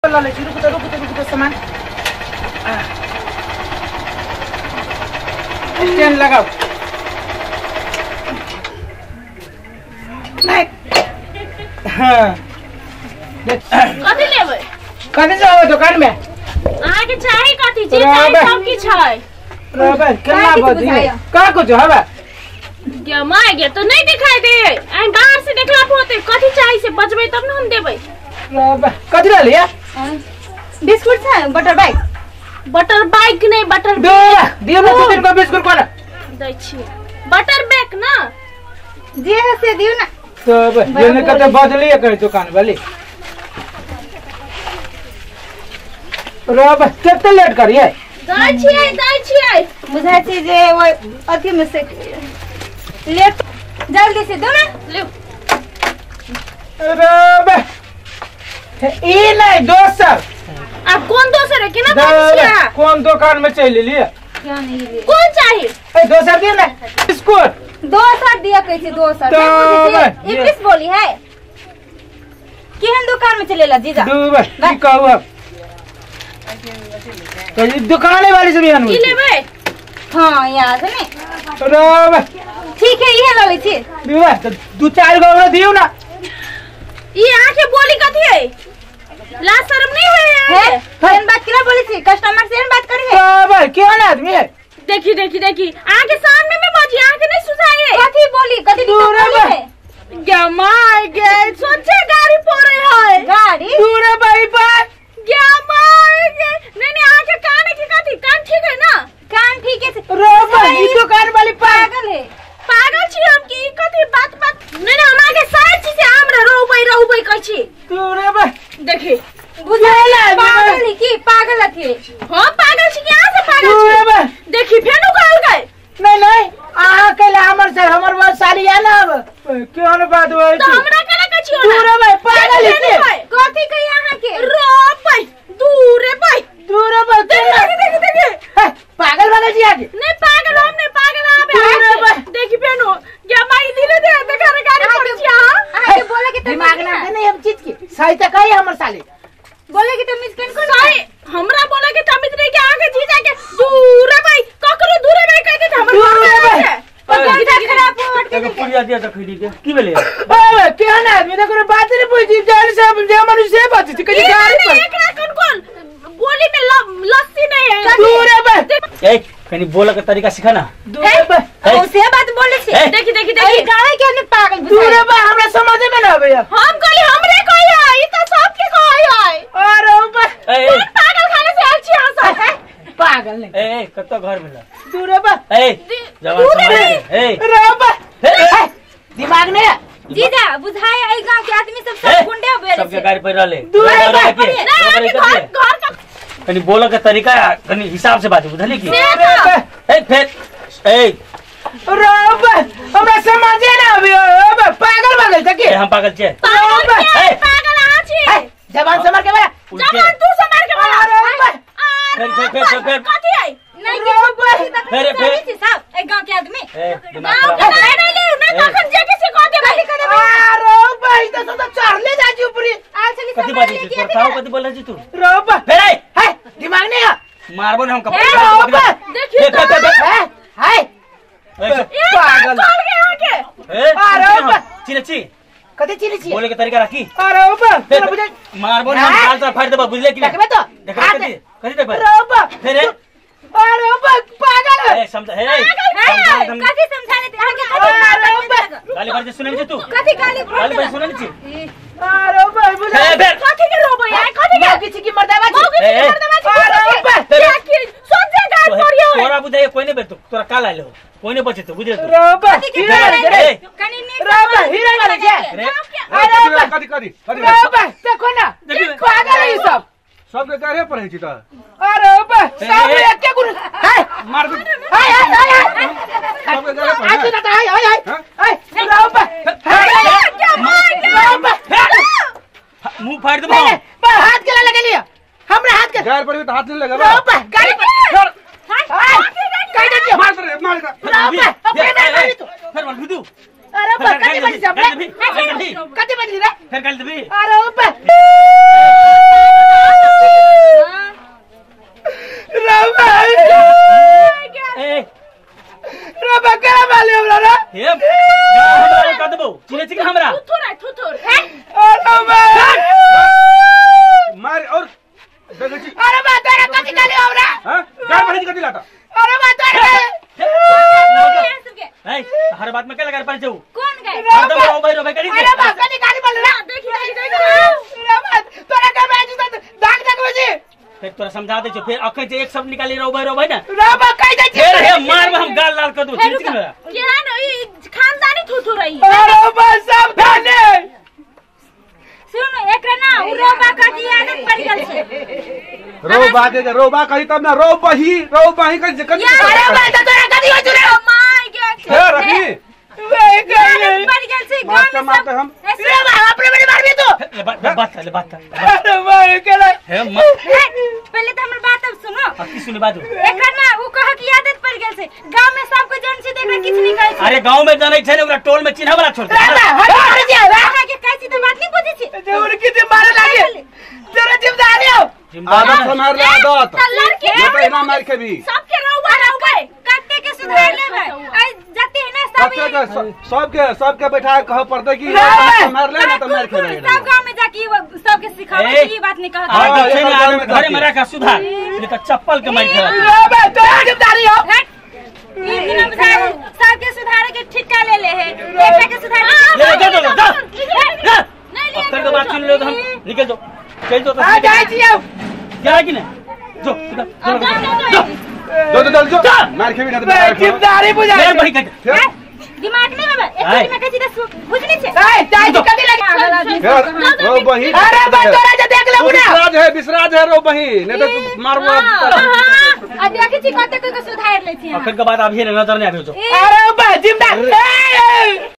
ल ले रुक त रुक त रुक त सामान स्टैंड लगाओ नहीं। हां कथि लेबै? कथि जाओ दुकान में? अहाँ के चाही कथि? जे चाही सब किछ है। रबे केना बदी का कुछ हवे गे my गे तो नहीं दिखाई दे। आई बाहर से देखला होते कथि चाही से बजबै तब न हम देबै। रबे कथि ले लिया? बिस्कुट छ बटर बाइक। बटर बाइक नहीं बटर दे दियो ना तीन को बिस्कुट कोना दै छी। बटर बैक ना जे है से दियो ना। तब जेने कते बदली कर दुकान वाली। रब कते लेट करिए? दै छियै दै छियै। बुझाय छी जे ओ अथि में से लेट जल्दी से दो ना। ले रब ई नहीं दोसर। अब कौन दोसर है? केना बात छियै? कौन दुकान में चल लिए? क्या नहीं लिए? कौन चाहिए? ए दोसर दियो ना बिस्कुट। दोसर दिया कैसे दोसर? इंग्लिश बोली है। केहन दुकान में चलेला जीजा? दूबे की कहू अब तो ये दुकान वाली से भी अनु की लेबै? हां यार से ने रब ठीक है इहे ललै छी। दूबे तो दू चार गो हमरा दियो ना। ई आंखे बोली कथि है? ला शर्म नहीं है? है बात केना बोली छी? कस्टमर से बात करी है। रब केहन आदमी है? देखी देखी देखी आंखे सामने में बाजी आंखे नहीं सुझाए है। कथि बोली कथि बोली है? गे my गे सोचे गाड़ी पड़े है। गाड़ी दूर भाई पर गे my गे। नहीं नहीं आंखे कान की कथि? कान ठीक है ना? कान ठीक है। रब ई दुकान वाली पागल है। पागल छी हम की कथि बात बात? नहीं नहीं हम आगे साइड छी से हमरा रोबै रोबै कहै छी। दूर बा देखी बुझाला पागल है की पागल अथि? हम पागल छी कि अहाँ से पागल छी? देखी फेनु कहल गए। नहीं नहीं अहाँ कहला हमर सर हमर बात साली आ ना अब केहन बात होय तो हमरा केना कहै छी? दूर बा पागल है। कथि कही अहाँ के? रोबै दूर बा दूर बा। देखी देखी देखी पागल वाला जी आगे। नहीं पागल हम नहीं पागल आप। देखी फेनु गे माई धीरे धीरे देखा रे गाड़ी पड़ छी अहाँ। अहाँ के बोले के दिमाग ना नहीं हम चीज की सही त कही हमर साली बोले के तमीज केन कोन सही हमरा बोले के तमीज नहीं के आगे जीजा के दूर भाई ककरो दूर भाई कह दे हमर पर खराब होट के पुरिया दिया त खैली के की भेलै? ओए केहन आदमी देखो बात नहीं पूछी जान से जे मनुष्य से बात छी कहीं गाड़ी पर एकरा कोन कोन बोली में लस्सी नहीं है। दूर बा ए कनी बोले के तरीका सिखा ना। दूर बा ओ से बात बोले छी। देखी देखी देखी गाय के ने पागल दूर बा हमरा समझ में ना आवे। हम कहली हमरे कहि है ई त सब के कहि है। अरे बा कौन पागल खाने से आयल छी अहाँ सब? पागल नहीं। ए ए कत घर मिला? दूर बा ए जवान समझ ए रे बा दिमाग में जीजा बुझाए ए गांव के आदमी सब सब गुंडे भेल सबके गाड़ी पर रहले। दूर बा घर घर कनी बोले के तरीका कनी हिसाब से बात बुझली की? ए फिर ए रब हमरा समझे ना आवे। अब पागल पागल छ के हम पागल छे? पागल पागल अहाँ छी। जवान समर के बड़ा जवान तू समर के बड़ा। फिर फिर फिर फिर कथि है? नहीं फिर फिर साहब ए गांव के आदमी ए गांव के नहीं नहीं ले नहीं तखन जे के से कह देबै। अरे भाई त तो चढ़ले जा छी ऊपरी। आल छली कथि बाजी छी तोर खाओ कथि बोलै छी तू? रब फिर ए है दिमाग नहीं है मारबो न हम कपड़ा। देखी तो है हाय पागल चल गए अहाँ के। ए अरे चिने छी कथि चिने छी? बोले के तरीका राखी। अरे बा तोरा बुझे मारबो न हम गाल तोरा फाड़ देबो बुझले कि देखबे तो देखबे कथि कथि देखबे? रब फिर ए अरे बा पागल ए समझ ए कथि समझा लेते अहाँ के? कथि गाली पर सुनै छी तू? कथि गाली गाली पर सुनै छी? अरे बा बुझे कथि के रोबै यार कथि के मौगी छी की मर्दाबा छी? मौगी छी की मर्दाबा छी? अरे बा क्या की सोचे गाल पर यो तोरा बुझाय कोई नहीं बेतु तोरा काल आइलो कोई नहीं बचेतो बुझले तू? रब हीरा रे कनी नीक रब हीरा वाले छे। अरे बा कथि कथि रब देखो ना पागल है सब सबके गाड़ी पर है छी त। अरे बा सब एके गुण हाय मार दे हाय हाय हाय सबके गाड़ी पर आज ना हाय हाय हाय रब क्या रब मुंह फाड़ देबो। बा हाथ के लगे लिया हमरा हाथ के गाड़ी पर भी त हाथ नहीं लगे रब गाड़ी पर हाय काट दे मार दे मार दे रब अपने मार तू फिर मार दू। अरे बा कति बजी सब कति बजी रे फिर गाली देबी। अरे बा फिर तोरा समझा दे छौ फिर अखन जे एक शब्द निकाली रोबै रोबै ना रोबा कह दे छी फिर हे मार में हम गाल लाल कर दू ठीक ना केहन ई खानदानी थूथू रही अरे बा सब खाने सुन एकरा ना उ रोबा का की आदत पड़ गेल छै रोबा के रोबा कही तब ना रोबही रोबही कह जे कथी अरे बा त तोरा कथी हो जुरे my गे हे रखी वे आदत पड़ गेल छै गांव में मारते सब हम रे बा अपने बड़ी मारबी तू ले बात ले बात अरे बा केला हे मार पहले तो हमर बात अब सुनो अब की सुनी बाजू एकरा ना उ कह की आदत पड़ गेल छै गांव में सब को जन छै त एकरा किछ नहीं कहै छै अरे गांव में जानै छै ने ओकरा टोल में चिन्ह वाला छोड़ दे रे बा हट मारे जे अहाँ के कहै छी त बात नहीं बुझै छी जे उनकी जे मारे लागे तेरा जिम्मेदारी हो आदत संभाल ले आदत त लड़की नहीं तो एना मार खेबी सबके रौबा रौबा कते के सुधार लेबै आई जते है ना सब कते के सबके सबके बैठा के कह पड़तै कि मार ले ना त मार खेबै सब गांव में जाके सबके सिखाबै ई बात नहीं कहत आदत छै ने आदत घरे में रखा सुधार नहीं त चप्पल के मार खेबै रे बा तोरा जिम्मेदारी हो ई दिन बुझाय सबके सुधारे के ठिका ले ले है एकरा के सुधार ले जा जा जा अब तक बात सुन ले तो हम निकल जाओ चल जाओ तो आ जाई छी अब जा कि नहीं जो जो जो जो जो मार खेबी ना त जिम्मेदारी बुझाई फिर बही कट दिमाग नहीं बाबा एक में कहि त बुझनी छै ए जाई छी कथी लागे फिर रो बही अरे बा तोरा जे देख ले बुना बिसराज है बिसराज है रो बही नहीं तो मारबो आ देखै छी कते के सुधार ले छी अखन के बाद अभी नजर नहीं आबे जो अरे बा जिम्मेदार